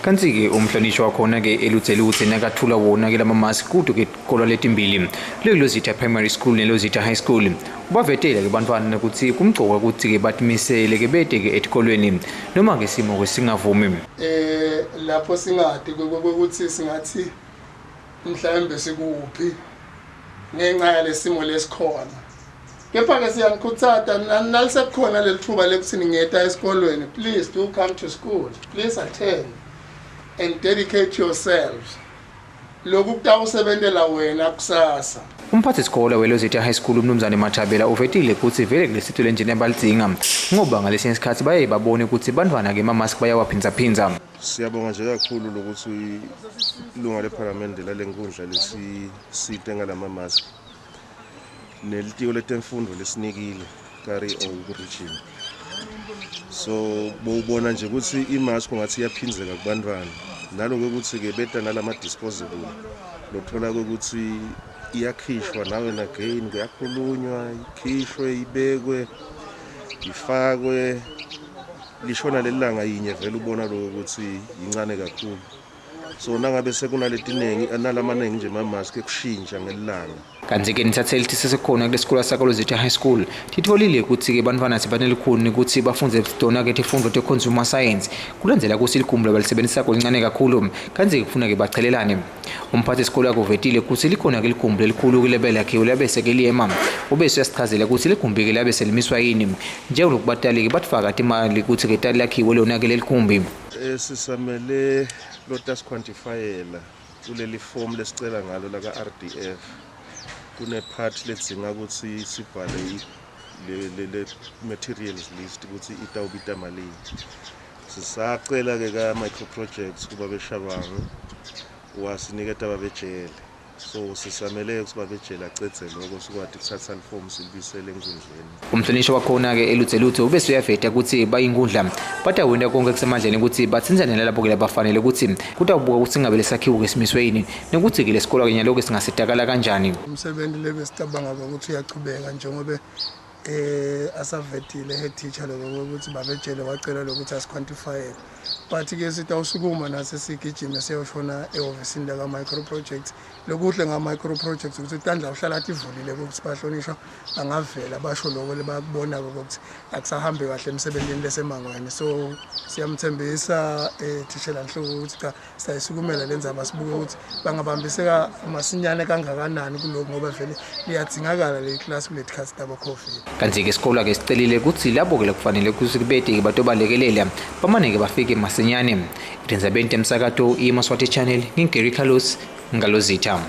Kantsi-ke umhlonishwa wakhona-ke eLudzeludze nakathula wona-ke lamamaski kuto-ke tikolwa letimbili, leLozitha Primary School neLozitha High School. Ubavetele-ke bantfwana kutsi kumcoka kutsi-ke batimisele-ke bete-ke etikolweni noma-ke simo-ke singavumi. Lapho singati ukuthi singathi mhlawumbe sikuphi ngenxa yalesimo lesikhona. Kepha-ke siyanikhutsata nalisekukhona leli thuba lekuthi ningeta esikolweni, please do come to school, please attend and dedicate yourselves. Lokhu kutawusebentela wena kusasa. Umphathi sikole weLozitha High School umnumzane Mathabela uvetile kutsi vele kulesito lenjena balidzinga ngoba ngalesinye isikhatsi baye babone kutsi bantfwana-ke emamaski bayawaphindzaphindza. Siyabonga nje kakhulu lokuthi ilunga lephalamende lalenkundla lesisite ngalama mask nelitiko letemfundo lesinikile kari region. So bowubona nje ukuthi imask ngathi iyaphindzeka kubantwana naloko ukuthi ke beta nalama disposable lothola ukuthi iyakhishwa nawe again kuyakhulunywa ikhishwe ibekwe ifakwe lishona lelanga yinye vele ubona lokho ukuthi yincane kakhulu. So nangabe sekunaletiningi nalamaningi nje ama-mask ekushintsha ngelanga. Kantsi-ke nitsatseli tisesekhona kulesikolo sakaLozitha High School titfolile kutsi-ke bantfwana sebanelikhuni kutsi bafundze tona-ke tifundvo te-consumer science kulandzela kutsi ligumbi labalisebenzisako lincane kakhulu, kantsi-ke kufuna-ke bachelelane. Umphathi sikolo akuvetile kutsi likhona-ke ligumbi lelikhulu lebe lakhiwe labe sekeliyema. Ubese uyasichazela kutsi ligumbi-ke labe selimiswa yini njengoku batali-ke batfaka timali kutsi-ke lakhiwe lona-ke leligumbi. Sisamele lotasiquantifyela kuleli form lesicela ngalo laka RDF. Kune part ledzinga ukuthi sibhale le materials list ukuthi itawubita malini. Sisacela ke ka micro projects kuba beshabangu wasiniketa babejele. So sisamele ukuthi babejele acedze lokho sikwati kuthatha lifomu silibisele enkundleni. Umhlonishwa wakhona-ke eLudzeludze ubese uyaveta kutsi bayinkundla batawenta konke kusemandleni kutsi batsintsane nalabo-ke labafanele kutsi kutawubuka kutsi ngabe lesakhiwo-ke simiswe yini nekuthi-ke lesikolo-ke nyalo-ke singasitakala kanjani. Umsebenzi lebesicabanga ukuthi uyachubeka njengoba asavetile head teacher lokho ukuthi babejele wacela lokuthi asiquantifyele, but ke sitawusukuma nase sigijime siyoshona ehhovisini laka micro projects. Lokuhle nga micro projects ukuthi tandla uhlala tivulile ukuthi bahlonishwa bangavela basho lokho lebakubonako ukuthi akusahambi kahle emsebentini lesemangweni. So siyamthembisa thishela Nhloko ukuthi cha, siyayisukumela le ndzaba, sibuke ukuthi bangabambiseka masinyane kangakanani kulokhu ngoba vele liyadzingakala leli class kuleti khathi tabo COVID. Kantsi-ke sikolo-ke sicelile kutsi labo-ke lekufanele kutsi kubete-ke batobalekelela bamane-ke bafike masinyane. Etindzabeni temsakato iMaswati Channel, ngingu-Gary Carlos, ngaLozitha.